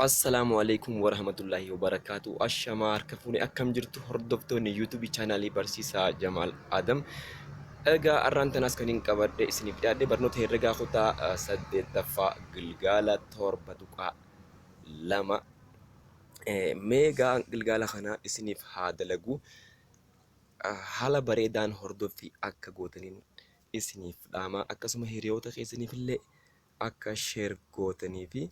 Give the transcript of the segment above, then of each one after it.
Assalaamu alaikum warahmatullaahi wabarakaatu. Ashamaa harka fuune, akkam jirtu hordoftoonni YouTube chaanaalii Barsiisaa Jamaal Adam? Egaa har'aan tanaas kan hin qabadhe isiniif dhiyaadhe barnoota herregaa kutaa 8ffaa gilgaala 7.2. Mee egaa gilgaala kana isiniif haa dalagu. Haala bareedaan hordoffii akka gootaniin isiniif dhaama. Akkasuma hiriyoota keessaniif illee akka share gootanii fi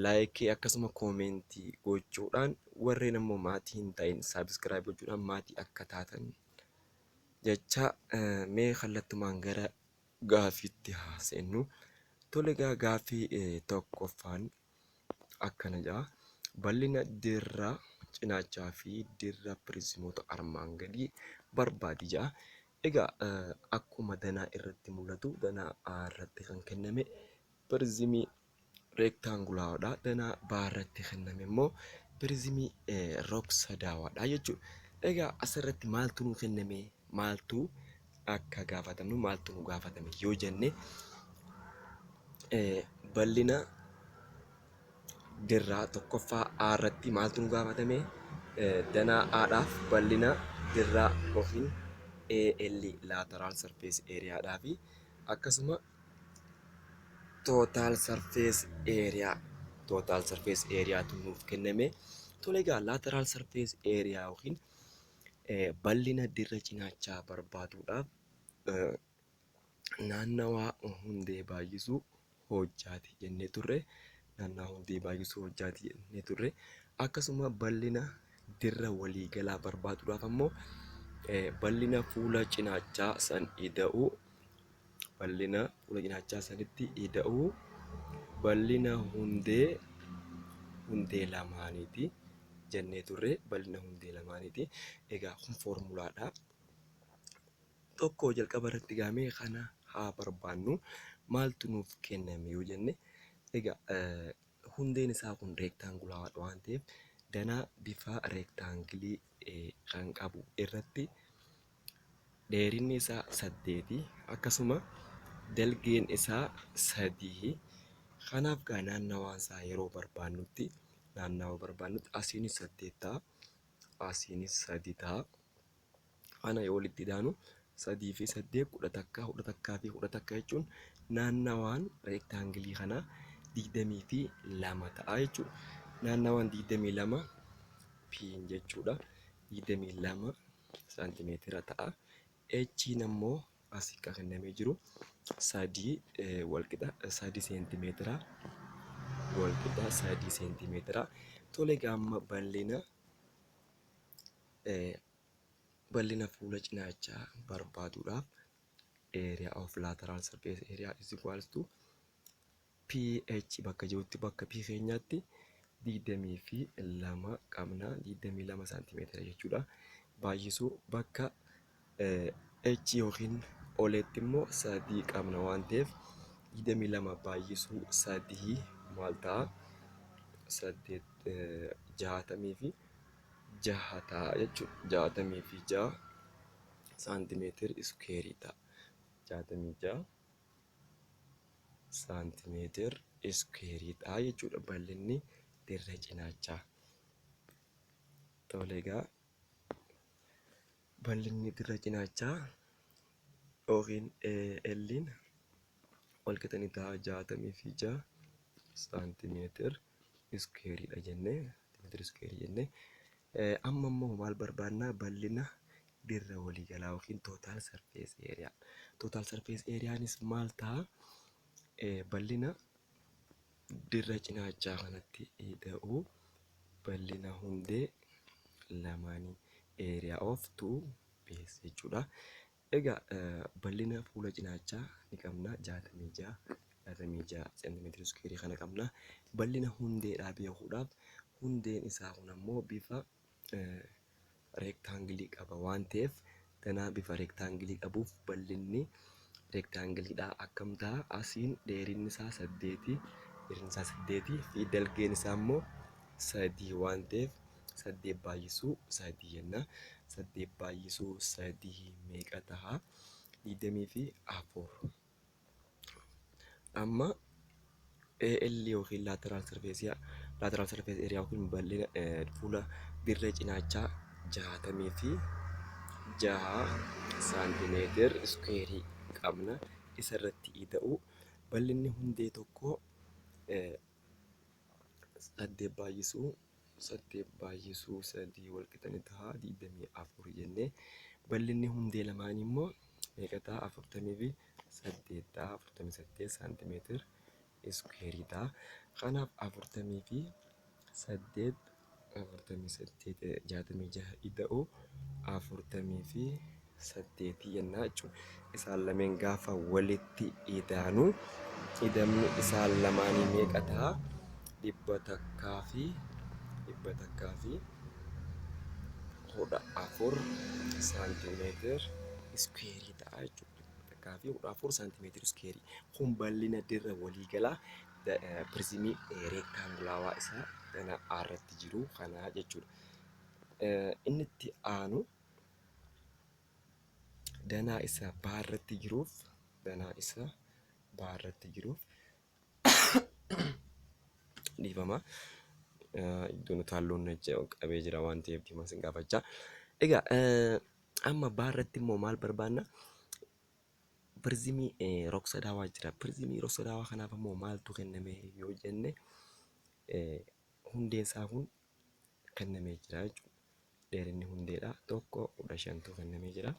like akkasuma comment gochuudhaan, warreen ammoo maatii hin ta'in subscribe gochuudhaan maatii akka taatan jecha, mee kallattumaan gara gaafiitti haa seennu. Tole, egaa gaaffii tokkoffaan akkana jedha. Bal'ina dirra cinaachaa fi dirra piriizimoota armaan gadii barbaadi jedha. Egaa akkuma danaa irratti mul'atu, danaa A irratti kan kenname piriizimii reektaangulaawaadha. Danaa B irratti kenname immoo piriizimii rog-sadaawaadha jechuudha. Egaa asirratti maaltu nuu kenname, maaltu akka gaafatamnu, maaltu nu gaafatame yoo jenne, bal'ina dirraa tokkoffaa A irratti maaltu nu gaafatame? Danaa A'dhaaf bal'ina dirraa yookiin AL, lateral surface area dhaa fi akkasuma total surface area tu nuuf kenname. Tole, egaa lateral surface area yookiin bal'ina dirra cinaachaa barbaaduudhaaf naannawaa hundee baay'isuu hojjaati jennee turre. Naannawaa hundee baay'isuu hojjaati jennee turre. Akkasuma bal'ina dirra waliigalaa barbaaduudhaaf ammoo bal'ina fuula cinaachaa san ida'uu, bal'ina fuula cinaachaa sanitti ida'uu bal'ina hundee lamaaniiti jennee turre, bal'ina hundee lamaaniiti. Egaa kun foormulaadha. Tokko jalqaba irratti gaamee kana haa barbaannu. Maaltu nuuf kenname yoo jenne, egaa hundeen isaa kun reektaangulaadha waan ta'eef, danaa bifa reektaangilii kan qabu irratti dheerinni isaa 8, akkasuma dalgeen isaa 3. Kanaaf gaa naannawaan isaa yeroo barbaannutti, naannawa barbaannutti asiinis 8 ta'a, asiinis 3 ta'a. Kana yoo walitti idaanu 3 fi 8 11, 11 fi 11 jechuun naannawaan reektaangilii kanaa 22 ta'a jechuudha. Naannawaan 22 piin jechuudha. 22 saantimeetira ta'a. H'n ammoo asii kan kennamee jiru 3 walqixa 3 seentimeetira, walqixa 3 seentimeetira. Tole, egaa amma bal'ina fuula cinaachaa barbaaduudhaaf area of lateral surface area is equals to PH bakka jirutti, bakka P keenyaatti 22 qabna, 22 saantimeetira jechuudha. Baay'isuu bakka H yookiin oleetti immoo 3 qabna waan ta'eef, 22 baay'isuu 3 maal ta'a? 8, 66 ta'a jechuudha. 66 saantimeetir iskuweerii ta'a. 66 saantimeetir iskuweerii ta'a jechuudha bal'inni dirra cinaachaa. Tole, egaa bal'inni dirra cinaachaa yookiin L'n walqixa ni ta'a 66 saantimeetir iskuweeriidha jennee, saantimeetir iskuweerii jennee. Amma immoo maal barbaannaa? Bal'ina dirra waliigalaa yookiin total surface area. Total surface areanis maal ta'a? Bal'ina dirra cinaachaa kanatti ida'uu bal'ina hundee lamaanii, area of two base jechuudha. Egaa bal'ina fuula cinaachaa ni qabna, 66, 66 seentimeetira iskuweerii kana qabna. Bal'ina hundeedhaa beekuudhaaf, hundeen isaa kun ammoo bifa reektaangilii qaba waan ta'eef, danaa bifa reektaangilii qabuuf bal'inni reektaangiliidhaa akkam ta'a? Asiin dheerinni isaa 8, dheerinni isaa 8 fi dalgeen isaa immoo 3 waan ta'eef, 8 baay'isuu 3 jenna. 8 baay'isuu 3 meeqa ta'a? 24. Amma AL yookiin lateral surface Lateral surface area yookiin bal'ina fuula dirree cinaachaa 66 saantimeetir iskuweerii qabna. Isarratti ida'u bal'inni hundee tokkoo 8 baay'isuu 8 baay'isuu 3 wal qixa ni ta'a 24 jennee, bal'inni hundee lamaanii immoo meeqa ta'a? 48 ta'a, 48 saantimeetir iskuweerii ta'a. Kanaaf 48 48 66 ida'u 48 jennaa jechuudha. Isaan lameen gaafa walitti idaanu idamni isaan lamaanii meeqa ta'a? 114 saantimeetir iskuweerii ta'a jechuudha. 114 saantimeetir iskuweerii. Kun bal'ina dirra waliigalaa pirizimii reektaangulaawaa isaa kana irratti jiru kanaa jechuudha. Inni itti aanu danaa isa baarratti jiruuf, danaa isa baarratti jiruuf, dhiifama, iddoon utaalloon qabee jira waan ta'eef dhiifama sin gaafachaa. Egaa amma baarratti immoo maal barbaanna? Pirizimii rog-sadaawaa jira. Pirizimii rog-sadaawaa kanaaf immoo maaltu kenname yoo jenne, hundeen isaa kun kennamee jira jechuudha. Dheerinni hundeedha. Tokko 15tu kennamee jira.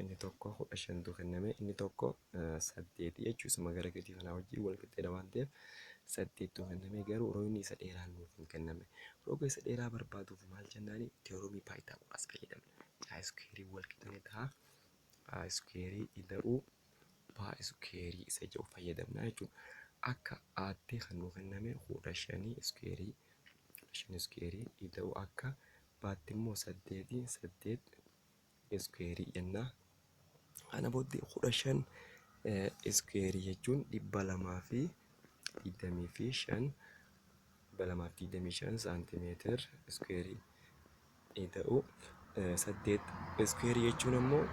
Inni tokko 15tu kenname. Inni tokko 8 jechuudha. Isuma gara gadii kanaa wajjin wal qixxeedha waan ta'eef 8tu kenname, garuu rogni isa dheeraan nuuf hin kenname. Roga isa dheeraa barbaaduuf maal jennaani? Teoromii Paayitaagoraas fayyadamna. Caa iskuweerii wal qixa ni ta'a. A iskuweerii ida'uu baa iskuweerii isa jedhu fayyadamna jechuudha. Akka aatti kan nuu kenname 15 iskuweerii, 15 iskuweerii ida'uu akka baatti immoo 8, 8 iskuweerii jenna. Kana booddee 15 iskuweerii jechuun 225, 225 saantimeetir iskuweerii ida'uu 8 iskuweerii jechuun ammoo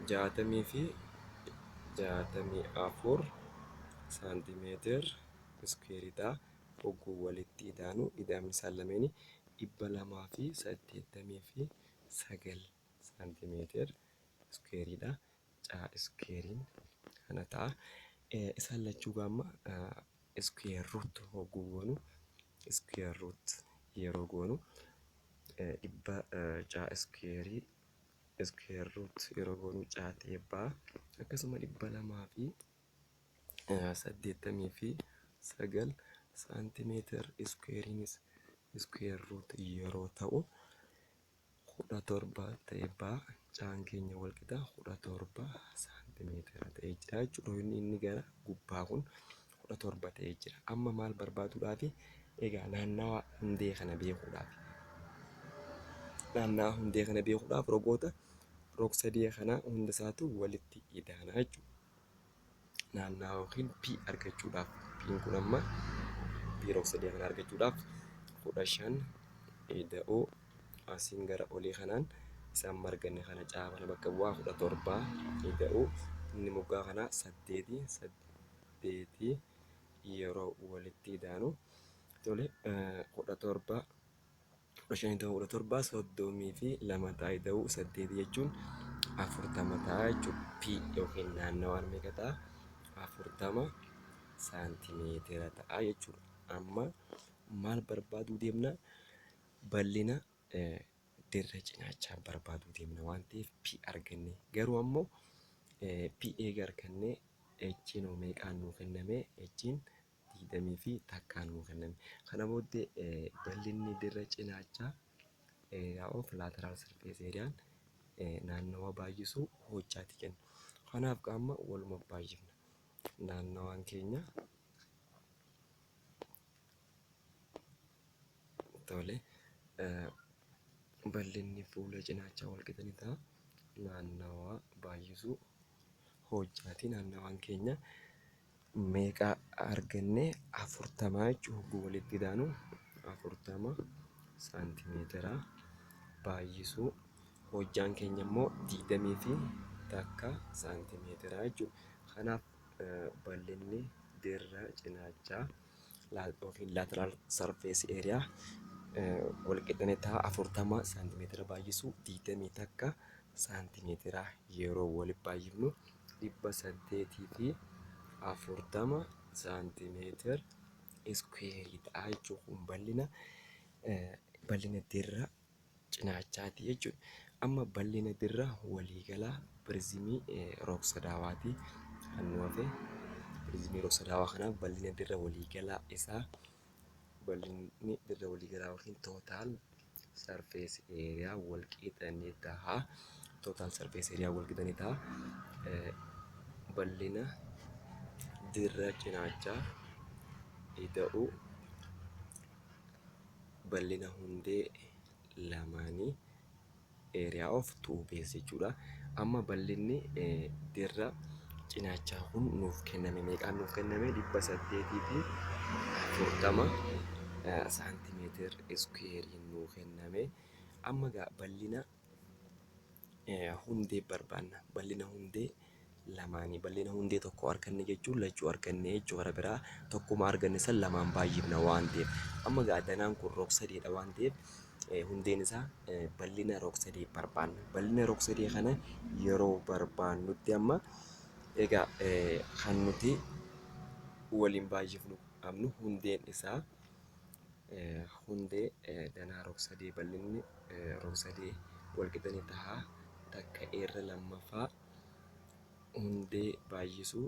64 saantimeetir iskuweerii ta'a. Hogguu walitti idaanu ida'amni isaan lameenii 289 saantimeetir iskuweeriidha. Caa iskuweeriin kana ta'a. Isaan lachuu gaamma square root hogguu goonu, square root yeroo goonu, dhibba caa iskuweerii square root yeroo goonu caa ta'ee ba'a. Akkasuma 289 saantimeetir iskuweeriinis square root yeroo ta'u 17 ta'ee ba'a. Caan keenya wal qixa 17 saantimeetira ta'ee jira jechuudha. Inni gara gubbaa kun 17 ta'ee jira. Amma maal barbaaduudhaafi? Egaa naannawa hundee kana beekuudhaaf. Naannawa hundee kana beekuudhaaf rogoota rog-sadee kana hunda isaatu walitti idaana jechuudha. Naannawa yookiin P argachuudhaaf, P'n kun amma P rog-sadee kana argachuudhaaf 15 ida'uu asiin gara olii kanaan isaan marganne kana caa kana bakka bu'aa 17 ida'uu inni moggaa kanaa 8, 8 yeroo walitti idaanu, tole, 17, 15 ta'uu 17 32 ta'a, ida'uu 8 jechuun 40 ta'a jechuudha. P yookiin naannawaan meeqa ta'a? 40 saantimeetira ta'a jechuudha. Amma maal barbaaduu deemna? Bal'ina dirra cinaachaa barbaaduu deemna waan ta'eef P arganne, garuu ammoo P eega arganne H'n hoo meeqaan nuu kenname? H'n 21n nuu kenname. Kana booddee bal'inni dirra cinaachaa, area of lateral surface areaan, naannawa baay'isuu hojjaati kenna. Kanaaf qaama waluma baay'ifna. Naannawaan keenya, tole, bal'inni fuula cinaachaa wal qixa ni ta'a. Naannawaa baay'isuu hojjaati. Naannawaan keenya meeqa arganne? 40 jechuudha. Hogguu walitti idaanu 40 saantimeetira baay'isuu hojjaan keenya immoo 21 saantimeetira jechuudha. Kanaaf bal'inni dirra cinaachaa Yookiin lateral surface area walqixxee ta'a 40 saantimeetira baay'isuu 21 saantimeetira yeroo walitti baay'ifnu 840 saantimeetira iskuweerii ta'a jechuudha. Kun bal'ina dirra cinaachaati jechuudha. Amma bal'ina dirra waliigalaa pirizimii rog-sadaawaati kan nu hafe. Pirizimii rog-sadaawaa kanaaf bal'ina dirra waliigalaa isaa, bal'inni dirra waliigalaa yookiin total surface area walqixa ni ta'a. Total surface area walqixa ni ta'a. Bal'ina dirra cinaachaa ida'uu bal'ina hundee lamaanii, area of two base jechuudha. Amma bal'inni dirra cinaachaa kun nuuf kenname. Meeqaan nuuf kenname? 840 saantimeetir iskuweeriin nuu kenname. Amma gaa bal'ina hundee barbaanna. Bal'ina hundee lamaanii, bal'ina hundee tokko arganne jechuun lachuu arganne jechuu. Gara biraa tokkuma arganne san lamaan baay'ifna waan ta'eef. Amma gaa danaan kun rog-sadeedha waan ta'eef, hundeen isaa bal'ina rog-sadee barbaanna. Bal'ina rog-sadee kana yeroo barbaannutti, amma egaa kan nuti waliin baay'ifnu qabnu hundeen isaa, hundee danaa rog-sadee, bal'inni rog-sadee walqixa ni ta'a takka irra lammaffaa hundee baay'isuu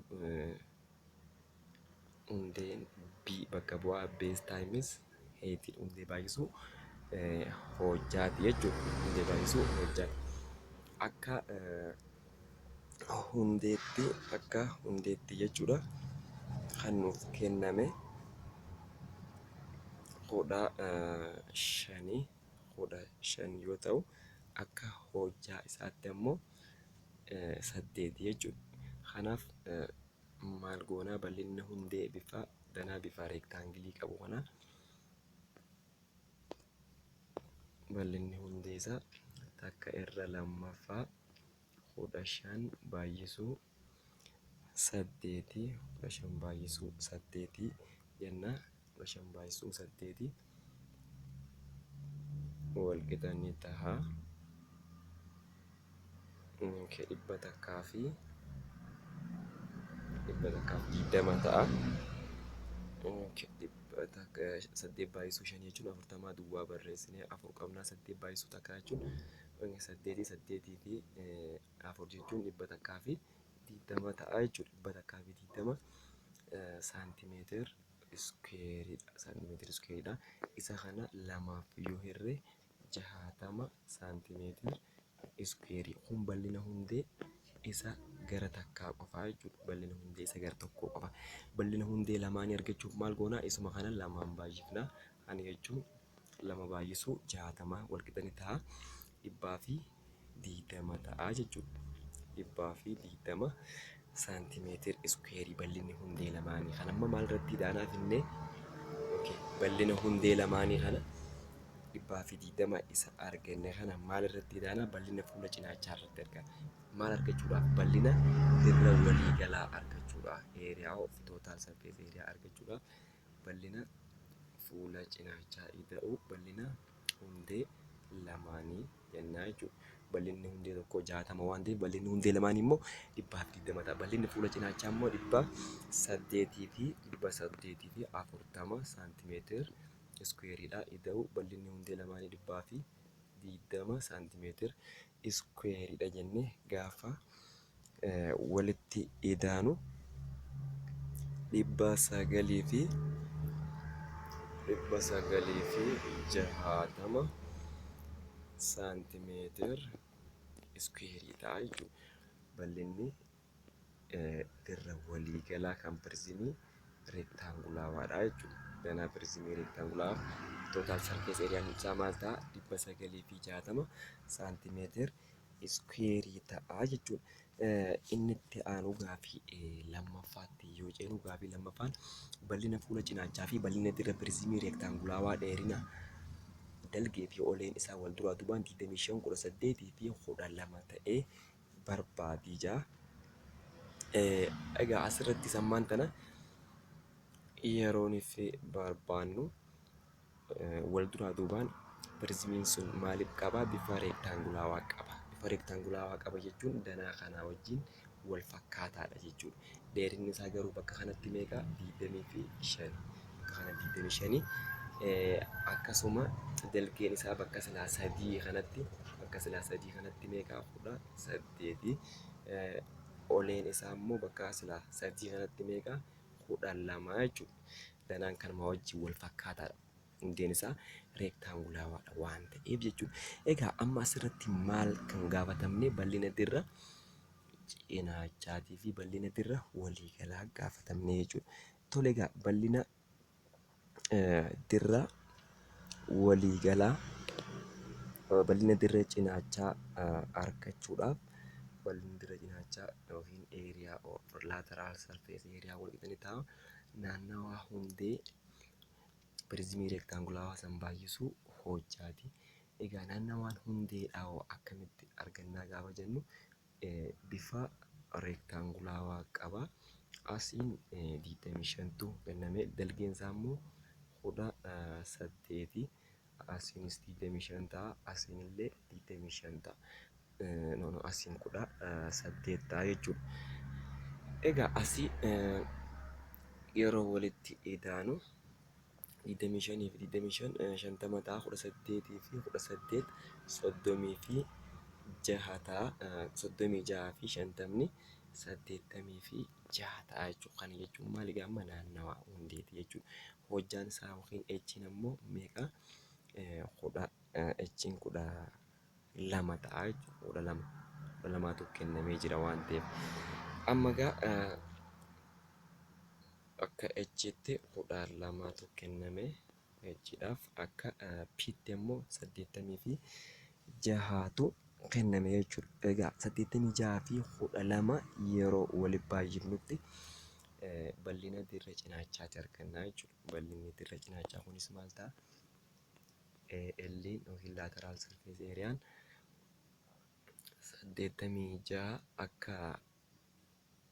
hundeen b bakka bu'aa base times height, hundee baay'isuu hojjaati jechuudha. Hundee baay'isuu hojjaati. Akka hundeetti jechuudha kan nuuf kenname 15, 15 yoo ta'u, akka hojjaa isaatti ammoo 8 jechuudha. Kanaaf maal goonaa? Bal'inni hundee bifa danaa bifa reektaangilii qabu kana, bal'inni hundee isaa takka irra lammaffaa 15 baay'isuu 8, 15 baay'isuu 8 jenna. 15 baay'isuu 8 wal qixa ni ta'a 120 ta'a. 8 baay'isuu 5 jechuun 40, duwwaa barreessinee 4 qabnaa. 8 baay'isuu takka jechuun 8, 8 fi 4 jechuun 120 ta'a jechuudha. 120 saantimeetir iskuweeriidha. Saantimeetir iskuweeriidha. Isa kana lamaaf yoo hirre 60 saantimeetir iskuweerii. Kun bal'ina hundee isa gara takkaa qofaa jechuudha. Bal'ina hundee isa gara tokkoo qofa. Bal'ina hundee lamaanii argachuuf maal goonaa? Isuma kana lamaan baay'ifna. Kana jechuun lama baay'isuu 60 walqixa ni ta'a 120 ta'a jechuudha. 120 saantimeetir iskuweerii bal'inni hundee lamaanii. Kan amma maal irratti idaanaaf innee bal'ina hundee lamaanii kana 120 isa arganne kana maal irratti idaanaa? Bal'ina fuula cinaachaa irratti argama. Maal argachuudhaaf? Bal'ina dirra waliigalaa argachuudhaaf, area of total surface area argachuudhaaf, bal'ina fuula cinaachaa ida'uu bal'ina hundee lamaanii jennaa jechuudha. Bal'inni hundee tokko 60 waan ta'eef, bal'inni hundee lamaanii immoo 120 ta'a. Bal'inni fuula cinaachaa immoo 840 saantimeetir iskuweeriidha. Ida'uu bal'inni hundee lamaanii 120 saantimeetir iskuweeriidha jennee gaafa walitti idaanu 960 saantimeetir iskuweerii ta'a jechuudha. Bal'inni dirra waliigalaa kan pirizimii reektaangulaawaadha jechuudha. Danaa pirizimii reektaangulaawaa total surface areaan isaa maal ta'a? 960 saantimeetir iskuweerii ta'a jechuudha. Inni itti aanu gaafii lammaffaatti yoo ceenu, gaafii lammaffaan bal'ina fuula cinaachaa fi bal'ina dirra pirizimii reektaangulaawaa dheerina dalgee fi oleen isaa wal duraa duubaan 25, 18 fi 12 ta'ee barbaadii jaa. Egaa asirratti sammaan tana Yeroon itti barbaannu wal duraa duubaan pirizimiin sun maaliif qaba? Bifa reektaangulaawaa qaba. Bifa reektaangulaawaa qaba jechuun danaa kanaa wajjin wal fakkaataadha jechuudha. Dheerinni isaa garuu bakka kanatti meeqa? 25. Bakka kana 25. Akkasuma dalgeen isaa bakka silaa sadii kanatti meeqa? 18. Oleen isaa immoo bakka silaa sadii kanatti meeqa? 12 jechuudha. Danaan kanuma wajjin wal fakkaataadha. Hundeen isaa reektaangulaawaadha waan ta'eef jechuudha. Egaa amma asirratti maal kan gaafatamne? Bal'ina dirra cinaachaatii fi bal'ina dirra waliigalaa gaafatamne jechuudha. Tole, egaa bal'ina dirra waliigalaa, bal'ina dirra cinaachaa argachuudhaaf, bal'inni dirra cinaachaa yookiin area of lateral surface area wal qixa ni ta'a. Naannawaa hundee pirizimii reektaangulaawaa san baay'isuu hojjaati. Egaa naannawaan hundeedhaa hoo akkamitti argannaa gaafa jennu, bifa reektaangulaawaa qaba. Asiin 25tu kenname, dalgeen isaa immoo 18. Asiinis 25 ta'a, asiin illee 25 ta'a. No, asiin 18 ta'a jechuudha. Egaa asii yeroo walitti idaanu 25 fi 25 50 ta'a, 18 fi 18 36 ta'a, 36 fi 50 86 ta'a jechuudha. Kana jechuun maali? Egaa amma naannawaa hundeeti jechuudha. Hojjaan isaa yookiin echiin ammoo meeqa? Kudha echiin 12 ta'a jechuudha. 12, 12tu kennamee jira waan ta'eef. Amma egaa akka echiitti 12tu kenname echiidhaaf, akka piitti ammoo 86tu kenname jechuudha. Egaa 86 fi 12 yeroo walitti baay'ifnutti bal'ina dirra cinaachaati arganna jechuudha. Bal'inni dirra cinaachaa kunis maal ta'a? AL yookiin lateral surface areaan 86 akka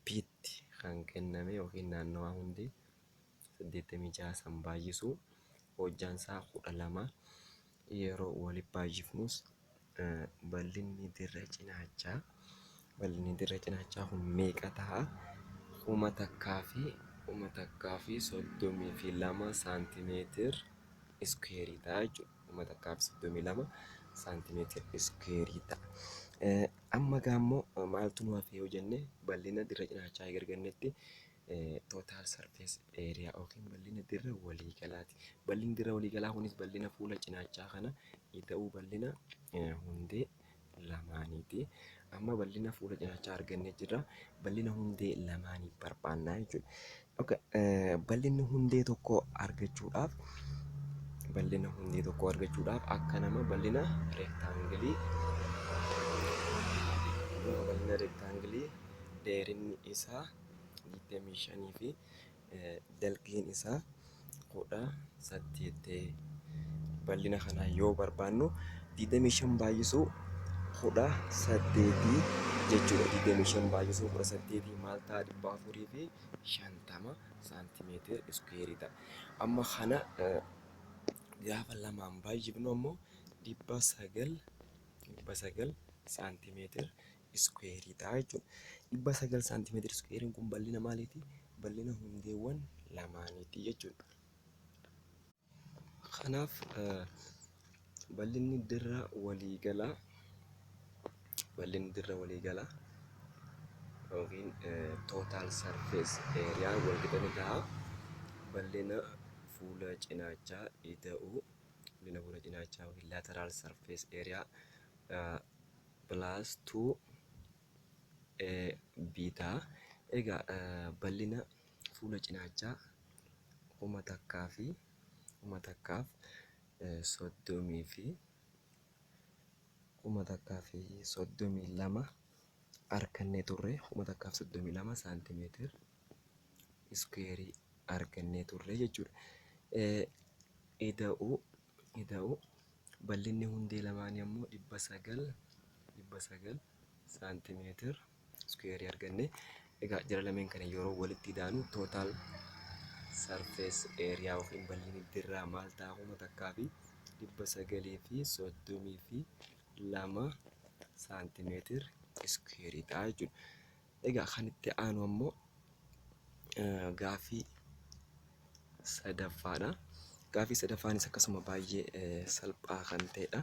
piitti kan kenname yookiin naannawaa hundi 86 san baay'isu hojjaan isaa 12 yeroo walitti baay'ifnus bal'inni dirra cinaachaa kun meeqa ta'a? 1032 saantimeetir iskuweerii ta'a jechuudha. 1032 saantimeetir iskuweerii ta'a. Amma gaammoo maaltu nu hafe yoo jenne, bal'ina dirra cinaachaa eega argannetti total surface area yookiin bal'ina dirra waliigalaati. Bal'inni dirra waliigalaa kunis bal'ina fuula cinaachaa kana ida'uu bal'ina hundee lamaaniiti. Amma bal'ina fuula cinaachaa argannee jirra. Bal'ina hundee lamaanii barbaannaa jechuudha. Bal'inni hundee tokkoo argachuudhaaf, bal'ina hundee tokkoo argachuudhaaf akka nama bal'ina reektaangilii dheerinni isaa 25 fi dalgeen isaa 18 ta'e, bal'ina kanaa yoo barbaannu 25 baay'isuu 18 jechuudha. 25 baay'isuu 18 maal ta'a? 450 saantimeetira iskuweerii ta'a. Amma kana gaafa lamaan baay'ifnu ammoo 900 saantimeetira iskuweerii ta'a jechuudha. 900 saantimeetira iskuweeriin kun bal'ina maaliiti? Bal'ina hundeewwan lamaaniiti jechuudha. Kanaaf bal'inni dirra waliigalaa yookiin total surface area wal qixa ni ta'a. Bal'ina fuula cinaachaa ida'uu bal'ina fuula cinaachaa yookiin lateral surface area plus 2 b ta'a. Egaa bal'ina fuula cinaachaa 1030 fi 1032 argannee turre, 1032 saantimeetir iskuweerii argannee turre jechuudha. Ida'uu bal'inni hundee lamaanii ammoo 900 saantimeetir iskuweerii arganne. Egaa jara lameen kana yeroo walitti idaanu total Surface area yookiin bal'inni dirraa maal ta'a? 1932 saantimeetir iskuweerii ta'a jechuudha. Egaa kan itti aanu ammoo gaaffii sadaffaadha. Gaaffii sadaffaanis akkasuma baay'ee salphaa kan ta'edha.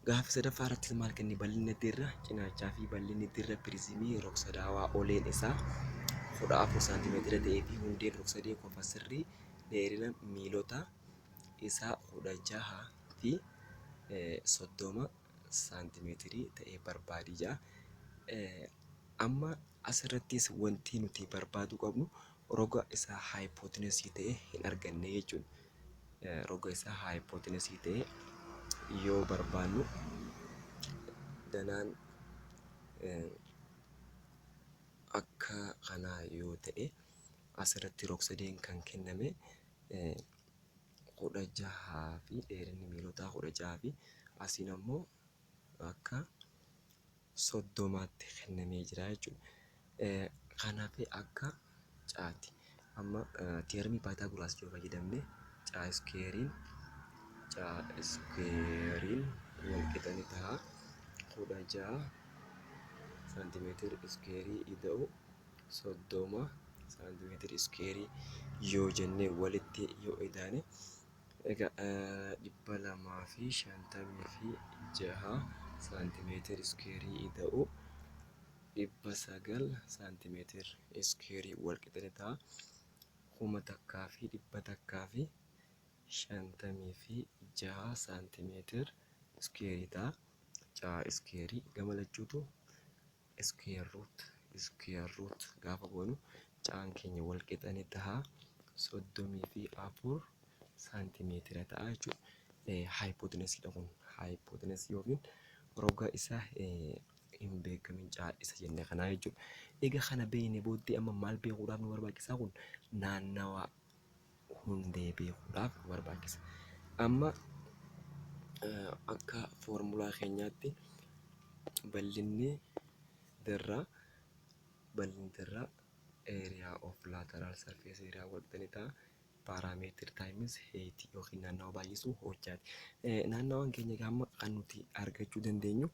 Gaaffii sadaffaa irratti maal kenni? Bal'inni dirra cinaachaa fi bal'inni dirra piriizimii rog-sadaawaa oleen isaa 14 saantimeetira ta'ee fi hundeen rog-sadee kofa sirrii dheerina miilota isaa 16 fi 30 saantimeetirii ta'e barbaadi jedha. Amma asirrattis wanti nuti barbaaduu qabnu roga isaa haayipootensii ta'e hin arganne jechuudha. Roga isaa haayipootensii ta'e yoo barbaannu, danaan akka kanaa yoo ta'e, asirratti rog-sadeen kan kenname 16 fi dheerinni miilotaa 16 fi asiin ammoo akka 30tti kennamee jira jechuudha. Kanaaf akka caati. Amma theoremii Pythagoras yoo fayyadamne, caa iskuweeriin wal qixa ni ta'a 16 saantimeetira iskuweerii ida'u 30 saantimeetira iskuweerii yoo jennee walitti yoo idaane, egaa 256 saantimeetira iskuweerii ida'u 900 saantimeetira iskuweerii wal qixa ni ta'a 1156 saantimeetira iskuweerii ta'a. Caa iskuweerii gama lachuutu square root gaafa goonu, caan keenya wal qixa ni ta'a 34 saantimeetira ta'a jechuudha. Haayipooteenasiidha kun, haayipooteenasii yookiin roga isaa hin beekamin caadhisa jenne kanaa jechuudha. Egaa kana beekne booddee amma maal beekuudhaaf nu barbaachisaa? Kun naannawa hundee beekuudhaaf nu barbaachisa. Amma akka foormulaa keenyaatti bal'inni dirraa area of lateral surface area wal qixa ni ta'a perimeter times height yookiin naannawa baay'isuu hojjaati. Naannawaan keenya amma kan nuti argachuu dandeenyu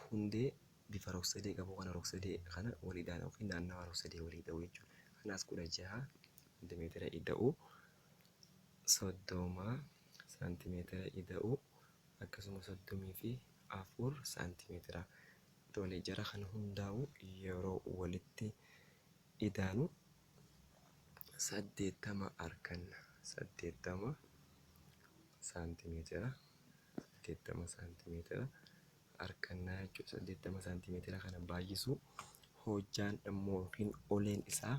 hundee bifa rog-sadee qabu kana, rog-sadee kana waliidhaan yookiin naannawa rog-sadee walii ta'u jechuudha. Kanaas 16 saantimeetira ida'uu 30 saantimeetira ida'uu akkasuma 34 saantimeetira. Tole, jara kana hundaa'u yeroo walitti idaanu 80 arganna. 80 saantimeetira, 80 saantimeetira argannaa jechuudha. 80 saantimeetira kana baay'isuu hojjaan immoo yookiin oleen isaa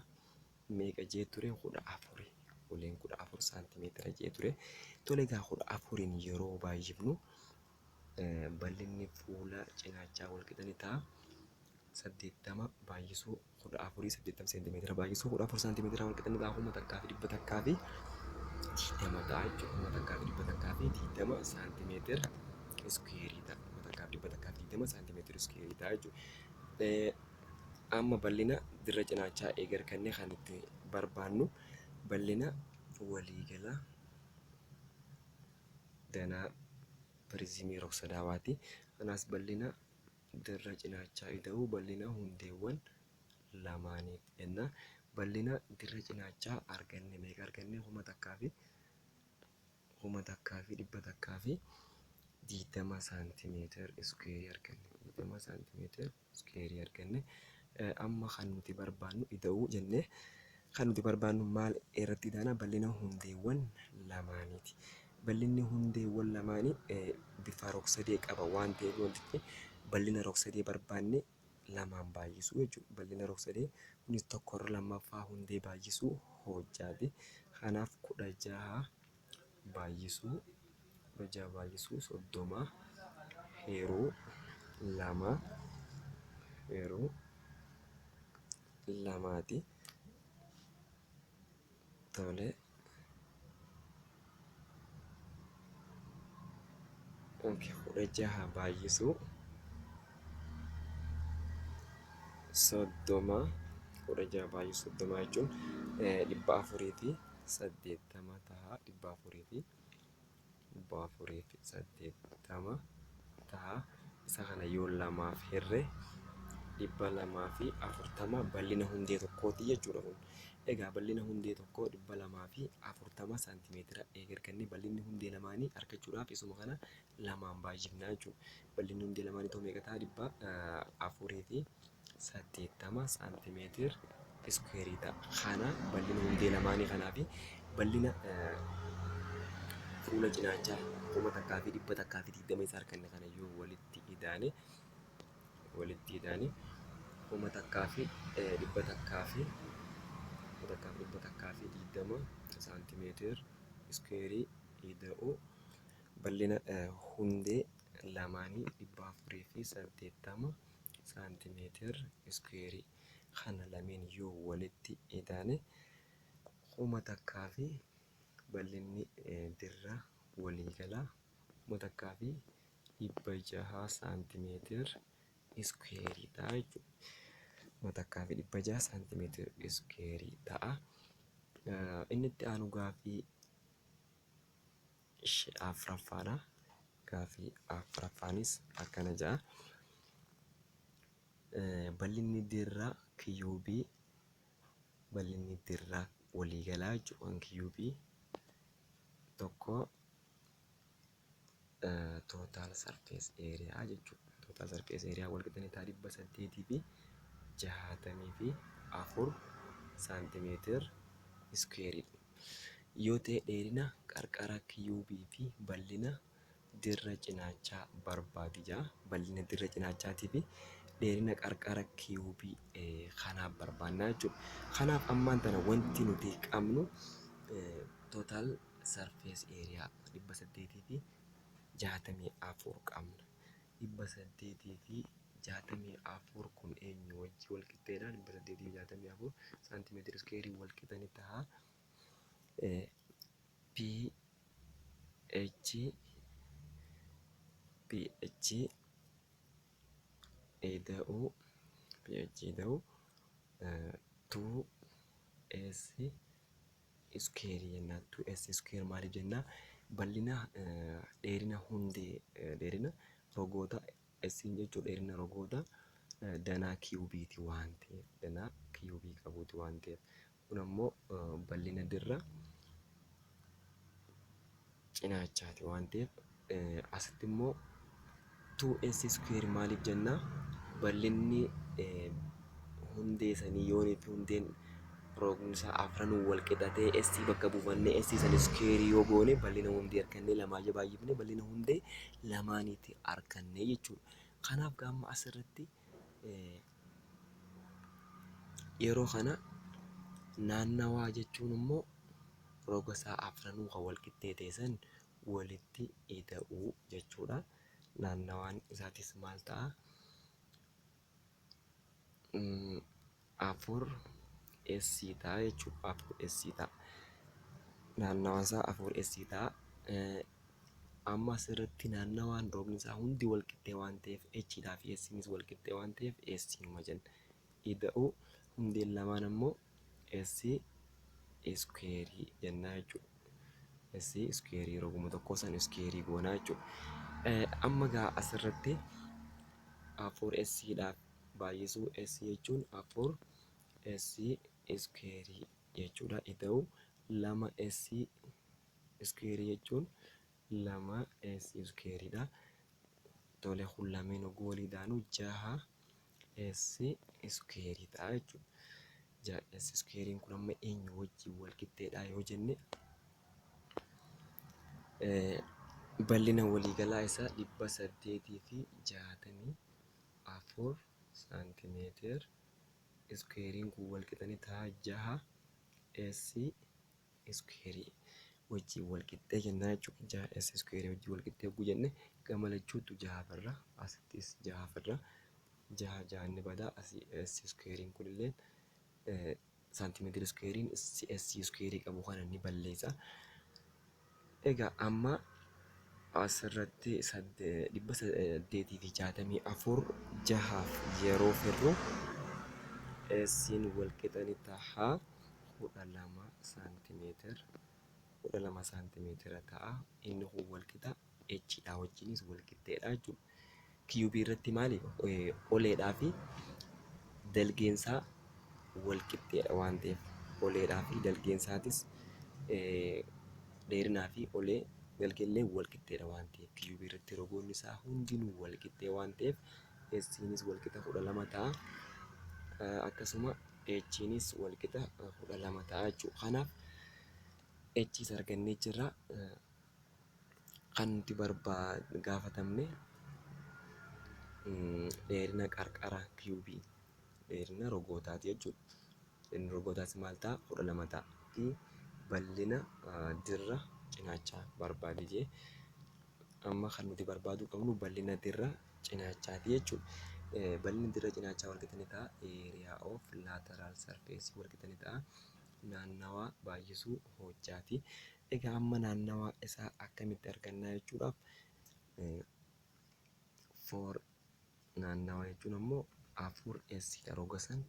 meeqa jee ture? 14. Oleen 14 saantimeetira jee ture. Tole, egaa 14n yeroo baay'ifnu, bal'inni fuula cinaachaa wal qixa ni ta'a. 80 baay'isuu 14, 80 seentimeetira baay'isuu 14 saantimeetira wal qixa ni ta'a 1120 ta'a jechuudha. 1120 saantimeetira iskuweerii ta'a. 1120 saantimeetira iskuweerii ta'a jechuudha. Amma bal'ina dirra cinaachaa eega argannee, kan itti barbaannu bal'ina waliigalaa danaa piriizimii rog-sadaawaati. Kanaas bal'ina dirra cinaachaa ida'uu bal'ina hundeewwan lamaaniiti jenna. Bal'ina dirra cinaachaa arganne, meeqa arganne? 1120 saantimeetira iskuweerii arganne. 20 saantimeetira iskuweerii arganne. Amma kan nuti barbaannu ida'uu jennee, kan nuti barbaannu maal irratti idaana? Bal'ina hundeewwan lamaaniiti. Bal'inni hundeewwan lamaanii bifa rog-sadee qaba waan ta'eef, wantichi bal'ina rog-sadee barbaanne lamaan baay'isuu jechuudha. Bal'ina rog-sadee kunis tokko irra lammaffaa hundee baay'isuu hojjaati. Kanaaf 16 baay'isuu 16 baay'isuu 30 hiruu 2, hiruu 2ti. Tole. 16 baay'isuu 30, 16 baay'isuu 30 jechuun 480 ta'a. 480 ta'a. Isa kana yoo lamaaf hirre 240 bal'ina hundee tokkooti jechuudha kun. Egaa bal'ina hundee tokkoo 240 saantimeetira eega arganne bal'inni hundee lamaanii argachuudhaaf isuma kana lamaan baay'ifna jechuudha. Bal'inni hundee lamaanii ta'uu meeqa ta'a? 480 saantimeetira iskuweerii ta'a. Kana bal'ina hundee lamaanii kanaa fi bal'ina fuula cinaachaa 1120 isa arganne kana yoo walitti idaane 1120 saantimeetira iskuweerii ida'uu bal'ina hundee lamaanii 480 saantimeetira iskuweerii kana lameen yoo walitti idaane 1000 fi bal'inni dirra waliigalaa 1600 saantimeetira iskuweerii ta'a jechuudha. 1600 saantimeetira iskuweerii ta'a. Inni itti aanu gaaffii afuraffaadha. Gaaffii afuraffaanis akkana jedha. Bal'inni dirra kiyuubii bal'inni dirra waliigalaa jechuudha kiyuubii tokko total surface area jechuudha. Total surface area wal qixxee ta'a 864 saantimeetira iskuweeriidha. Yoo ta'e dheerina qarqara kiyuubii fi bal'ina dirra cinaachaa barbaadi jedha. Bal'ina dirra cinaachaatii fi dheerina qarqara kiyuubii kanaaf barbaannaa jechuudha. Kanaaf ammaan tana wanti nuti qabnu total surface area 864 qabna. 864 kun eenyu wajji wal qixxeedha? 864 saantimeetira iskuweerii wal qixa ni ta'a. P H P H ida'uu P H ida'uu 2 S iskuweerii jennaan. 2S square maaliif jennaa? Bal'ina dheerina hundee dheerina rogoota S jechuun dheerina rogoota danaa kiyuubiiti waan ta'eef danaa kiyuubii qabuuti waan ta'eef kun ammoo bal'ina dirra cinaachaati waan ta'eef asitti immoo 2S square maaliif jennaa? Bal'inni hundee sanii yoonii fi hundeen rogni isaa afranuu wal qixa ta'e S bakka buufannee S san iskuweerii yoo goone bal'ina hundee argannee lamaa yoo baay'ifne bal'ina hundee lamaaniitti arganne jechuudha. Kanaaf gaamma asirratti yeroo kana naannawaa jechuun immoo roga isaa afranuu kan wal qixxee ta'e san walitti ida'uu jechuudha. Naannawaan isaatis maal ta'a? 4 S ta'a jechuudha. 4 S ta'a. Naannawaan isaa 4 S ta'a. Amma asirratti naannawaan rogni isaa hundi wal qixxee waan ta'eef H dhaa fi S nis wal qixxee waan ta'eef S numa jenna. Ida'uu hundeen lamaan ammoo S iskuweerii jennaa jechuudha. S iskuweerii roguma tokko san iskuweerii goonaa jechuudha. Amma gaa asirratti 4 S dhaaf baay'isuu S jechuun 4 S iskuweerii jechuudha. Ida'uu 2 S iskuweerii jechuun 2 S iskuweeriidha. Tole kun lameen oguu walii daanu 6 S iskuweerii ta'a jechuudha. 6 S iskuweeriin kun amma eenyu wajjin wal qixxeedha yoo jenne bal'ina waliigalaa isaa 864 saantimeetira iskuweeriin kun wal qixani ta'a 6 S iskuweerii wajjin wal qixxee jennaa jechuudha. 6 S iskuweerii wajjin wal qixxee yogguu jenne gama lachuutu jaha firra asittis jaha firra jaha jahanni badaa asii S iskuweeriin kunillee saantimeetira iskuweeriin S iskuweerii qabu kana ni balleessa. Egaa amma asirratti 864 jahaaf yeroo firru S'n wal qixa ni ta'a. 12 saantimeetira, 12 saantimeetira ta'a. Inni kun walqixa h dha wajjinis walqixxeedha jechuudha. Kiyuubii irratti maali? Oleedhaa fi dalgeensaa walqixxeedha waan ta'eef, oleedhaa fi dalgeensaatis, dheerinaa fi olee dalgeellee walqixxeedha waan ta'eef, kiyuubii irratti rogoonni isaa hundinuu walqixxee waan ta'eef, S'inis walqixa 12 ta'a. Akkasuma H'nis walqixa 12 ta'a jechuudha. Kanaaf H's argannee jirra. Kan nuti gaafatamne dheerina qarqara kiyuubii, dheerina rogootaati jechuudha. Dheerinni rogootaas maal ta'a? 12 ta'a. Fi bal'ina dirra cinaachaa barbaadi jee. Amma kan nuti barbaaduu qabnu bal'ina dirra cinaachaati jechuudha. Bal'inni dirra cinaachaa walqixa ni ta'a. Area of lateral surface walqixa ni ta'a. Naannawaa baay'isuu hojjaati. Egaa amma naannawaa isaa akkamitti argannaa jechuudhaaf, four naannawaa jechuun ammoo afur S dha, roga san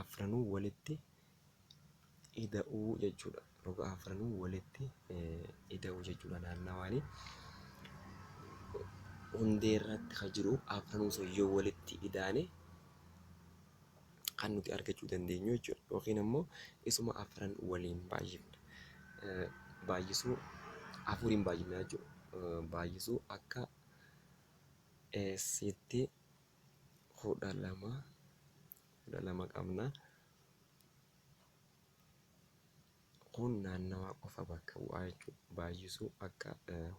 afranuu walitti ida'uu jechuudha. Roga afranuu walitti ida'uu jechuudha naannawaani. Hundee irratti kan jiru afranuu sun yoo walitti idaane kan nuti argachuu dandeenyu jechuudha. Yookiin ammoo isuma afran waliin baay'ifna. Baay'isuu afuriin baay'ifna jechuudha. Baay'isuu akka S'tti 12, 12 qabna. Kun naannawaa qofa bakka bu'aa jechuudha. Baay'isuu akka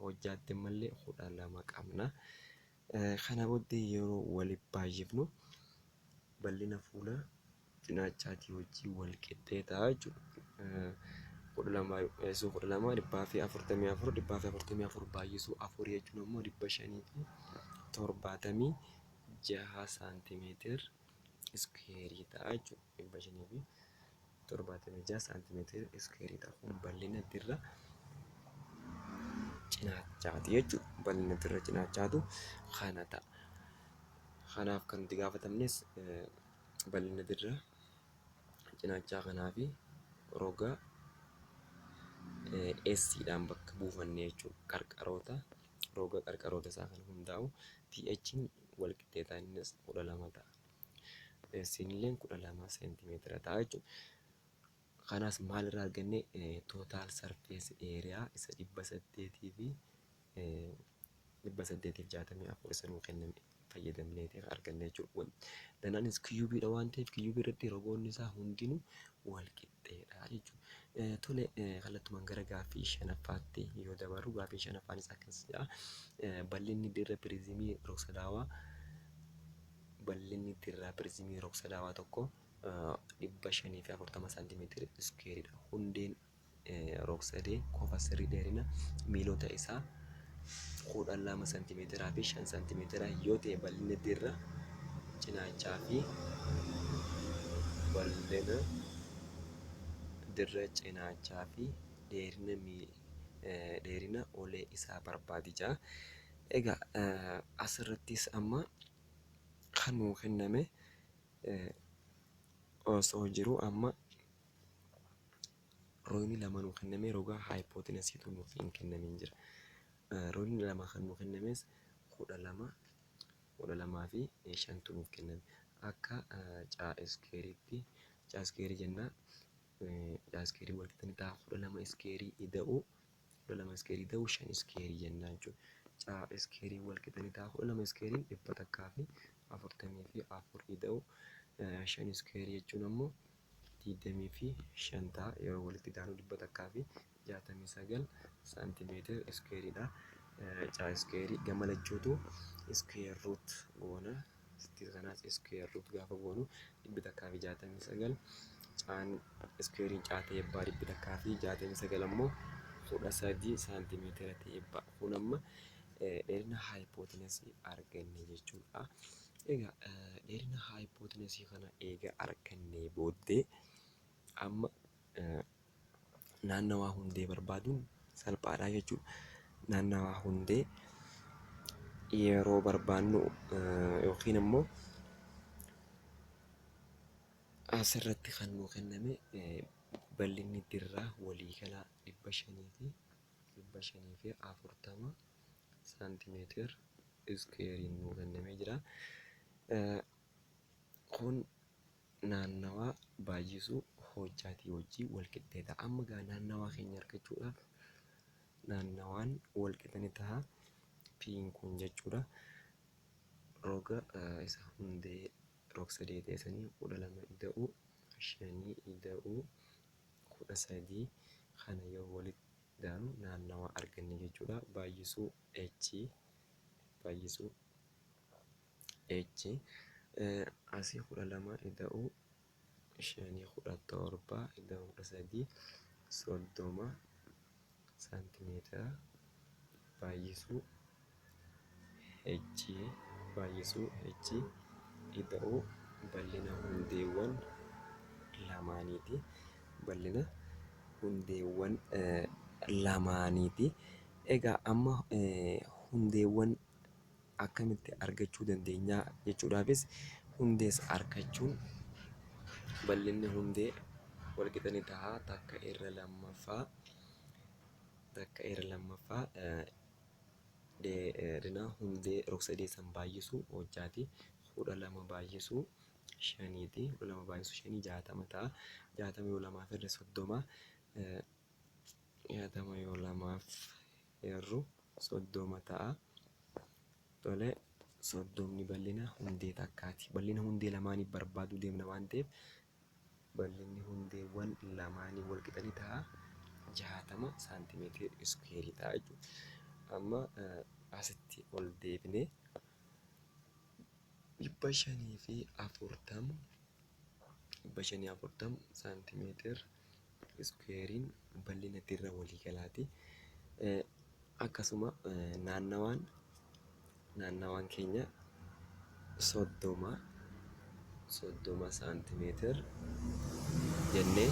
hojjaatti ammallee 12 qabna. Kana booddee yeroo waliif baay'ifnu bal'ina fuula cinaachaatii wajjin wal qixxee ta'a jechuudha. 12 baay'isuu 12 144, 144 baay'isuu 4 jechuun ammoo 576 saantimeetir iskuweerii ta'a jechuudha. 576 saantimeetir iskuweerii ta'a. Kun bal'ina dirra cinaachaati jechuudha. Bal'ina dirra cinaachaatu kana ta'a. Kanaaf kan nuti gaafatamnes bal'ina dirra cinaachaa kanaa fi roga S dhaan bakka buufanne jechuudha. Qarqaroota, roga qarqaroota isaa kan hundaa'u TH'n wal qixxee ta'a, innis 12 ta'a. S'in illee 12 seentimeetira ta'a jechuudha. Kanas maalirraa arganne? Total surface area isa 864 isa nuu kenname fayyadamneeti arganne jechuudha. Danaanis kiyuubiidha waan ta'eef, kiyuubii irratti rogoonni isaa hundinuu wal qixxeedha jechuudha. Tole, kallattumaan gara gaaffii shanaffaatti yoo dabarru, gaaffii shanaffaanis akkas jedha. Bal'inni dirra piriizimii rog-sadaawaa, bal'inni dirra piriizimii rog-sadaawaa tokko 540 saantimeetira iskuweeriidha. Hundeen rog-sadee kofa sirrii dheerina miilota isaa 12 saantimeetiraa fi 5 saantimeetira yoo ta'e, bal'inni dirra cinaachaa fi bal'ina dirra cinaachaa fi dheerina olee isaa barbaadi jedha. Egaa asirrattis amma kan nuu kenname osoo jiru, amma rogni lama nuu kenname, roga haayipootinasiitu nuuf hin kennamin jira. Rogni lama kan nuu kennames 12, 12 fi 5tu nuuf kenname. Akka caa iskeeriitti, caa iskeerii jennaa, caa iskeerii wal qixa ni ta'a 12 iskeerii ida'uu, 12 iskeerii ida'uu 5 iskeerii jennaa jechuudha. Caa iskeerii wal qixa ni ta'a 12 iskeeriin 144 ida'uu 5 iskeerii jechuun ammoo 25 ta'a. Yeroo walitti daanu 169 saantimeetira iskeeriidha. Caa iskeerii gama lachuutu square root goona. Kanaas square root gaafa goonu 169, caan iskeeriin caa ta'ee abbaa 169 ammoo 13 saantimeetira ta'ee ba'a. Kun amma dheerina haayipootinasii arganne jechuudha. Egaa dheerina haayipootinasii kana eega argannee booddee, amma naannawaa hundee barbaaduun salphaadha jechuudha. Naannawaa hundee yeroo barbaannu yookiin immoo asirratti kan nuu kenname Bal'inni dirraa waliigalaa 540 saantimeetir iskuweeriin nuu kennamee jira. Kun naannawaa baay'isuu hojjaatii wajjin wal qixxee ta'a. Amma egaa naannawaa keenya argachuudhaaf naannawaan wal qixa ni ta'a. Piin kun jechuudha. Roga isa hundee rog-sadee ta'e sanii 12 ida'uu 5 ida'uu 13 kana yoo walitti daanu naannawaa arganne jechuudha. Baay'isuu H baay'isuu H asii 12 ida'uu 5 17 ida'uu 13 30 saantimeetira baay'isuu H baay'isuu H ida'uu bal'ina hundeewwan lamaaniiti. Bal'ina hundeewwan lamaaniiti. Egaa amma hundeewwan akkamitti argachuu dandeenya jechuudhaafis hundees argachuun bal'inni hundee walqixa ni ta'a. Takka irra lammaffaa takka irra lammaffaa dheerina hundee rog-sadee san baay'isuu hojjaati. 12 baay'isuu 5ti. 12 baay'isuu 5 60 ta'a. 60 yoo lamaaf hirre 30. 60 yoo lamaaf hirru 30 ta'a. Tole, 30 bal'ina hundee takkaati. Bal'ina hundee lamaanii barbaaduu deemna waan ta'eef bal'inni hundeewwan lamaanii wal qixa ni ta'a. 60 saantimeetira iskuweerii ta'a jechuudha. Amma asitti ol deebinee 540 540 saantimeetira iskuweeriin bal'ina dirra waliigalaati. Akkasuma naannawaan keenya 30 30 saantimeetira jennee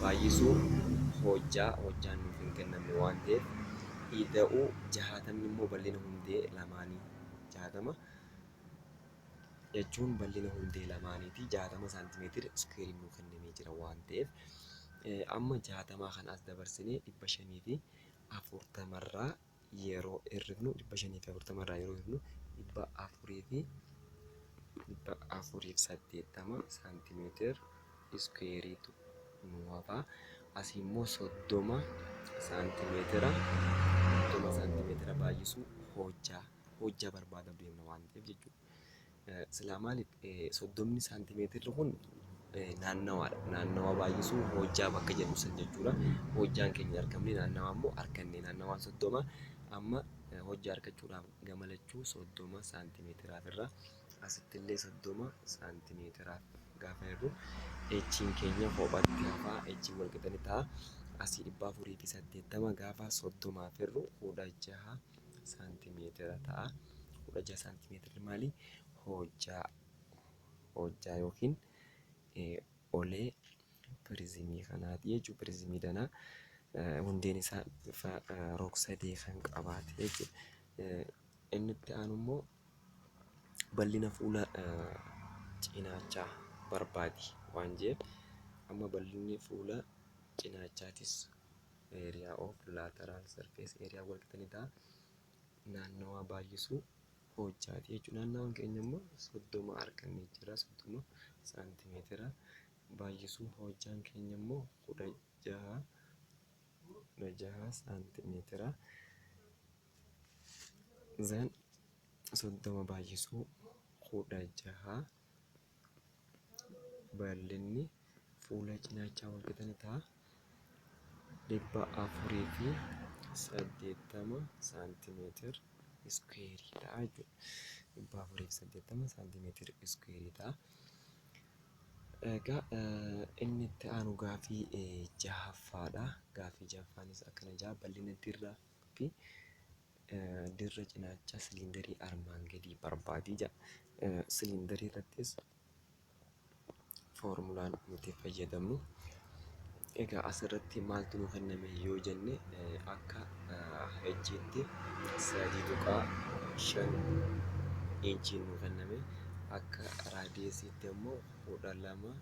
baay'isuu hojjaa hojjaan nuuf hin kennamne waan ta'eef ida'uu 60 immoo bal'ina hundee lamaanii 60 jechuun bal'ina hundee lamaaniiti. 60 saantimeetira iskuweeriin nuu kennamee jira waan ta'eef amma 60 kana as dabarsinee 540 irraa yeroo hir'ifnu 540 irraa yeroo hir'ifnu 480 saantimeetira iskuweeriitu nu hafa. Asii immoo 30 saantimeetira 30 saantimeetira baay'isuu hojjaa barbaada deemna waan ta'eef jechuudha. Silaa maaliif 30 saantimeetirri kun naannawaadha. Naannawaa baay'isuu hojjaa bakka jedhu san jechuudha. Hojjaan keenya argamne naannawaa immoo arganne naannawaan 30 amma hojjaa argachuudhaaf gama lachuu 30 saantimeetiraaf irra asitti illee 30 saantimeetiraaf gaafa hirru echiin keenya kophaatti hafaa echiin wal qixa ni ta'a. Asii 480 gaafa 30 hirru 16 saantimeetira ta'a. 16 saantimeetirri maali? Hojjaa yookiin olee piriizimii kanaati jechuudha. Piriizimii danaa hundeen isaa bifa rog-sadee kan qabaate jechuudha. Inni itti aanu immoo bal'ina fuula cinaachaa barbaadi waan jedheef amma bal'inni fuula cinaachaatis area of lateral surface area wal qixa ni ta'a. Naannawaa baay'isuu hojjaati jechuudha. Naannawaan keenya immoo 30 argannee jira. 30 saantimeetira baay'isuu hojjaan keenya immoo 16 saantimeetira. Zan 30 baay'isuu 16 bal'inni fuula cinaachaa wal qixa ni ta'a. 480 saantimeetira iskuweerii ta'a jechuudha. 480 saantimeetira iskuweerii ta'a. Egaa inni itti aanu gaafii jahaffaadha. Gaafii jahaffaanis akkana jaha bal'ina dirraa fi dirra cinaacha siliindarii armaan gadii barbaadii jedha. Siliindarii irrattis foormulaan nuti fayyadamnu. Egaa asirratti maaltu nu kenname yoo jenne akka hechiitti 3.5 inchiin nu kenname, akka raadiyeesiitti immoo 12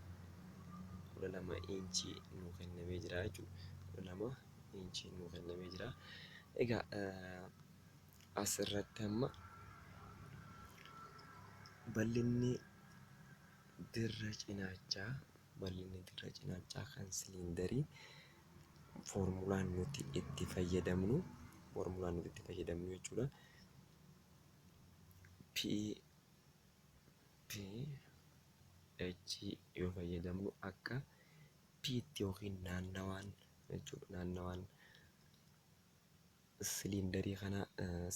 12 inchii nuu kennamee jira jechuudha. 12 inchii nuu kennamee jira. Egaa asirratti amma bal'inni dirra cinaachaa bal'inni dirra cinaachaa kan siliindarii foormulaan nuti itti fayyadamnu jechuudha. P P H yoo fayyadamnu akka P tti yookiin naannawaan jechuudha. Naannawaan siliindarii kana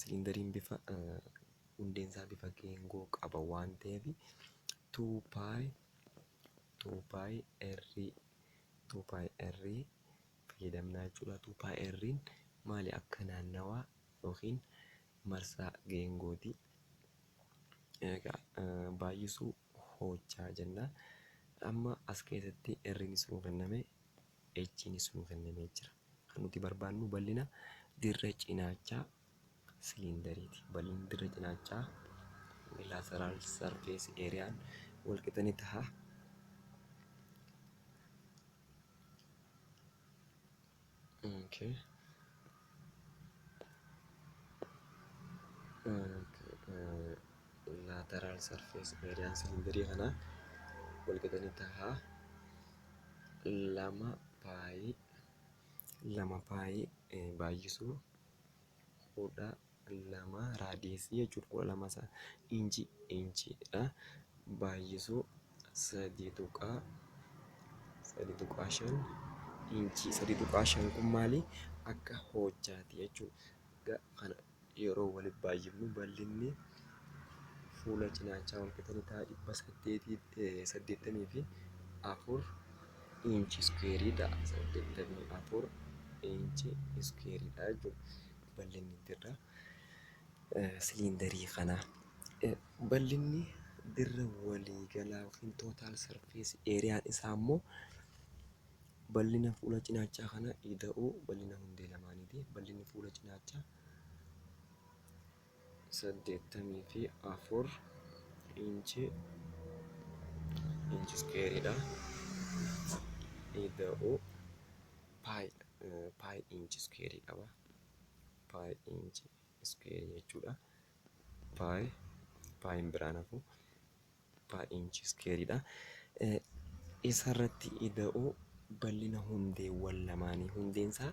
siliindariin bifa hundeen isaa bifa geengoo qaba waan ta'eef 2 pi r 2 pi r fayyadamna jechuudha. 2 pi r maali akka naannawaa yookiin marsaa geengooti. Egaa baay'isuu hojjaa jenna. Amma as keessatti r'nis nuu kenname, h'nis nuu kennamee jira. Kan nuti barbaannu bal'ina dirra cinaachaa siliindariiti. Bal'inni dirra cinaachaa lateral surface areaan wal qixa ni ta'a. Okay. Lateral surface areaan siliindarii kanaa wal qixa ni ta'a. 2 pi baay'isuu 12 raadiyeesii jechuudha. 12 inchiidha. Baay'isuu 3.5 inchii. 3.5 kun maali? Akka hojjaati jechuudha. Kana yeroo walitti baay'ifnu bal'inni fuula cinaachaa wal qixa ni ta'a 884 inchi iskuweerii ta'a. 84 inchi iskuweeriidha jechuudha. Bal'inni dirra siliindarii kanaa. Bal'inni dirra waliigalaa yookiin total surface areaan isaa immoo bal'ina fuula cinaachaa kana ida'uu bal'ina hundee lamaaniiti. Bal'inni fuula cinaachaa 84 inchi iskuweeriidha. Ida'uu pi inchi iskuweerii qaba. Pi inchi iskuweerii jechuudha. Paayin biraan hafu pi inchi iskuweeriidha. Isarratti ida'uu bal'ina hundeewwan lamaanii. Hundeen isaa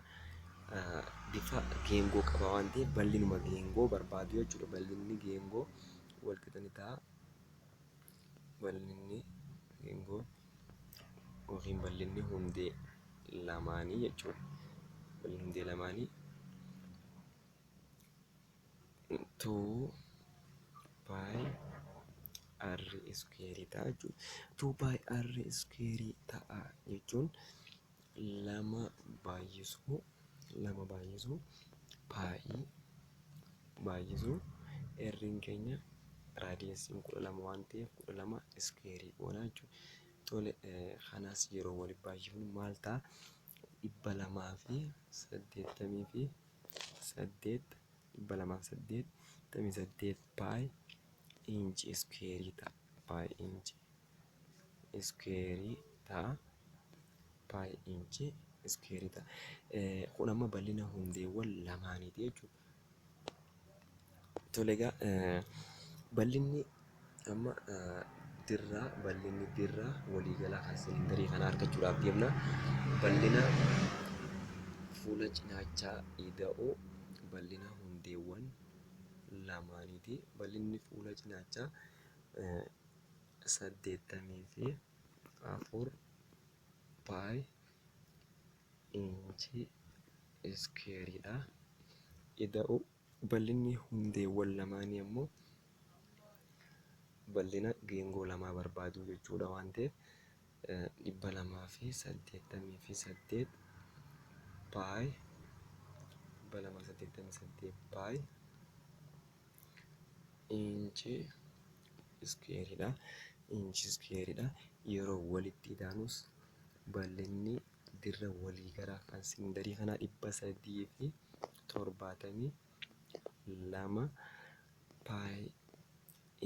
bifa geengoo qaba waan ta'eef bal'inuma geengoo barbaadu jechuudha. Bal'inni geengoo wal qixa ni ta'a. Bal'inni geengoo yookiin bal'inni hundee lamaanii jechuudha. Bal'inni hundee lamaanii 2 pi r iskuweerii ta'a jechuudha. 2 pi r iskuweerii ta'a jechuun 2 baay'isuu pi baay'isuu r'n keenya raadiyeesiin 12 waan ta'eef 12 iskuweerii goona jechuudha. Tole kanas yeroo walitti baay'ifnu maal ta'a? 288 288 pi inchi iskuweerii ta'a. Pi inchi iskuweerii ta'a. Pi inchi iskuweerii ta'a. Kun amma bal'ina hundeewwan lamaaniiti jechuudha. Tole egaa bal'inni amma dirraa bal'inni dirraa waliigalaa kan siliindarii kanaa argachuudhaaf deemna. Bal'ina fuula cinaachaa ida'uu bal'ina hundeewwan lamaaniiti. Bal'inni fuula cinaachaa 84 pi inchi iskuweeriidha. Ida'uu bal'inni hundeewwan lamaanii ammoo bal'ina geengoo lamaa barbaaduu jechuudha waan ta'eef 288 pi 288 pi inchi iskuweeriidha. Inchi iskuweeriidha. Yeroo walitti idaanus bal'inni dirra waliigalaa kan siliindarii kanaa 372 pi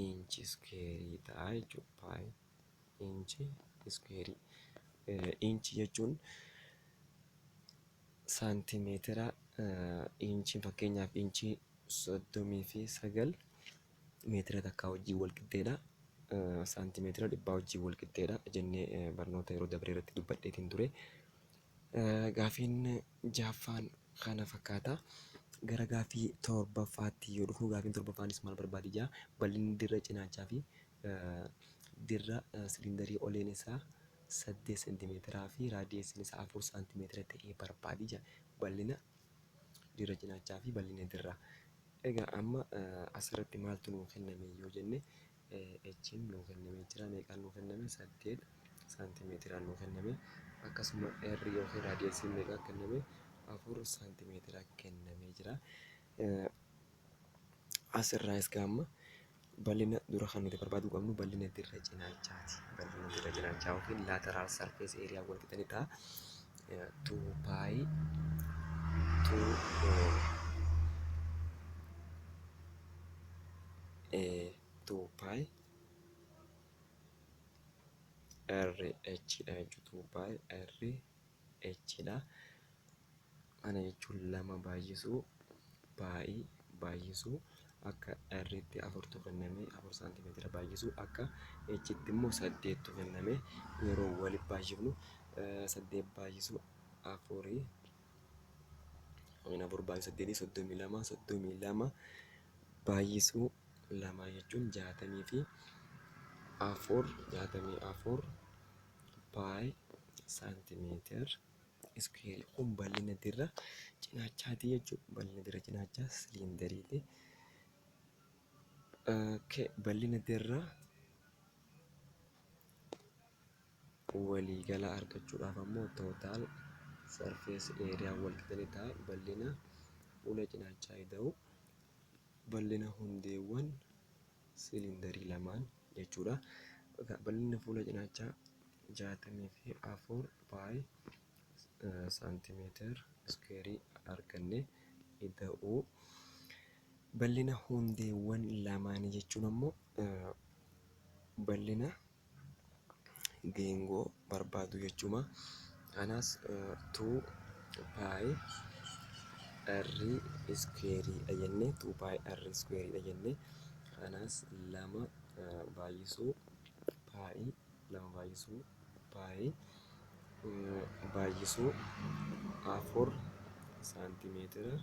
inchi iskuweerii ta'a jechuudha. Pi inchi iskuweerii. Inchii jechuun saantimeetira, inchii fakkeenyaaf inchii 39 meetira takkaa wajjin wal qixxeedha. Saantimeetira 100 wajjin wal qixxeedha jennee barnoota yeroo dabree irratti dubbadheetiin ture. Gaafiin jaaffaan kana fakkaata. Gara gaaffii torbaffaatti yoo dhufnu, gaafiin torbaffaanis maal barbaadi jaa? Bal'inni dirra cinaachaa fi dirra siliindarii oleen isaa 8 seentimeetiraa fi raadiyeesiin isaa 4 saantimeetira ta'ee barbaadi jaa. Bal'ina dirra cinaachaa fi bal'ina dirraa. Egaa amma asirratti maaltu nuu kenname yoo jenne, H'n nuu kennamee jira. Meeqaan nuu kenname? 8 saantimeetiraan nuu kenname. Akkasuma R yookiin raadiyeesiin meeqaan kenname? 4 saantimeetira kennamee jira. Asirraayis gaamma bal'ina dura kan nuti barbaaduu qabnu bal'ina dirra cinaachaati. Bal'ina dirra cinaachaa yookiin lateral surface area wal qixa ni ta'a. 2 pi 2 pi R H dha jechuudha. 2 pi R H dha. Kana jechuun 2 baay'isuu pi baay'isuu akka R'tti 4tu kenname, 4 saantimeetira baay'isuu akka H'tti immoo 8tu kenname, yeroo waliif baay'ifnu 8 baay'isuu 4 yookiin 4 baay'isuu 8 32, 32 baay'isuu 2 jechuun 64, 64 pi saantimeetira iskuweerii. Kun bal'ina dirra cinaachaati jechuudha. Bal'ina dirra cinaachaa siliindariiti. Bal'ina dirra waliigalaa argachuudhaaf ammoo total surface area wal qixa ni ta'a. Bal'ina fuula cinaachaa ida'u bal'ina hundeewwan siliindarii lamaan jechuudha. Bal'inni fuula cinaachaa 64 pi saantimeetira iskuweerii arganne ida'uu bal'ina hundeewwan lamaanii jechuun ammoo bal'ina geengoo barbaadu jechuudha. Kanaas 2 pi r iskuweeriidha jennee, 2 pi r iskuweeriidha jennee, kanaas 2 baay'isuu pi, 2 baay'isuu pi baay'isuu 4 saantimeetira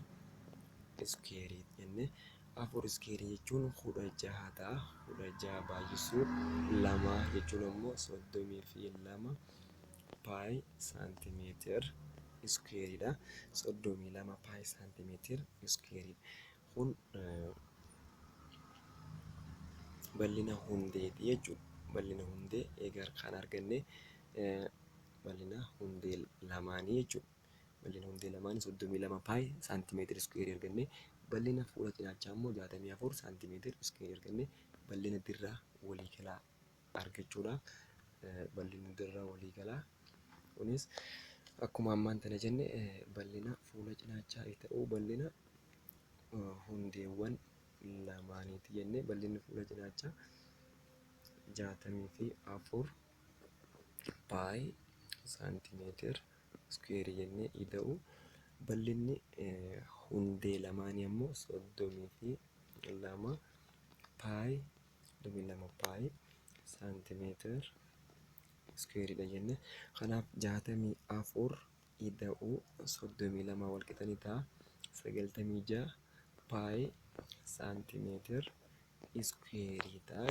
iskuweerii jennee, 4 iskuweerii jechuun 16 ta'a. 16 baay'isuu 2 jechuun ammoo 32 pi saantimeetira iskuweeriidha. 32 pi saantimeetira iskuweeriidha. Kun bal'ina hundeeti jechuudha. Bal'ina hundee egaa kan arganne bal'ina hundee lamaanii jechuudha. Bal'ina hundee lamaanii 32 pi saantimeetira iskuweerii arganne, bal'ina fuula cinaachaa immoo 64 saantimeetira iskuweerii arganne. Bal'ina dirraa waliigalaa argachuudhaaf, bal'inni dirraa waliigalaa kunis akkuma ammaan tana jenne bal'ina fuula cinaachaa ta'uu bal'ina hundeewwan lamaaniiti jenne. Bal'inni fuula cinaachaa 64 pi saantimeetira iskuweerii jennee ida'u bal'inni hundee lamaanii ammoo 32 pi, 32 pi saantimeetira iskuweeriidha jenne. Kanaaf 64 ida'uu 32 wal qixa ni ta'a 96 pi saantimeetira iskuweerii ta'a.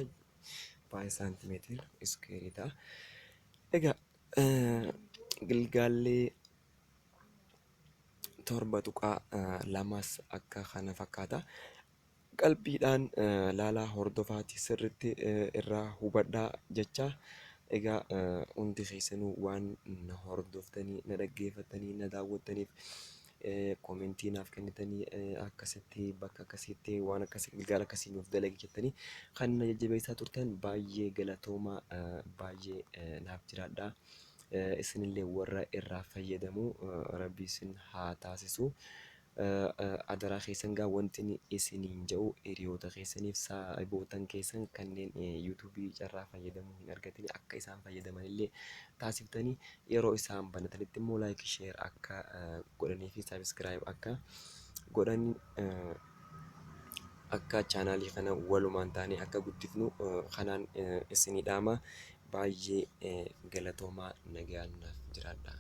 Pi saantimeetira iskuweerii ta'a. Egaa gilgaallee 7.2s akka kana fakkaata. Qalbiidhaan laalaa hordofaati sirritti irraa hubadhaa jecha. Egaa hundi keessanuu waan na hordoftanii, na dhaggeeffattanii, na daawwattaniif, koomentii naaf kennitanii, akkasitti bakka akkasiitti waan akkasii gilgaala akkasii nuuf dalagi jettanii kan na jajjabeessaa turtan baay'ee galatoomaa, baay'ee naaf jiraadhaa. Isinillee warra irraa fayyadamu Rabbi isin haa taasisu. Adaraa keessan gaa wanti isiniin jedhu hiriyoota keessaniif saahibootan keessan kanneen yuutuubii carraa fayyadamuu hin argatin akka isaan fayyadaman illee taasiftanii yeroo isaan banatanitti immoo like, share akka godhanii fi subscribe akka godhan, akka chaanaalii kana walumaan taanee akka guddifnu kanaan isinii dhaama. Baay'ee galatoomaa, nagaan naaf jiraadha.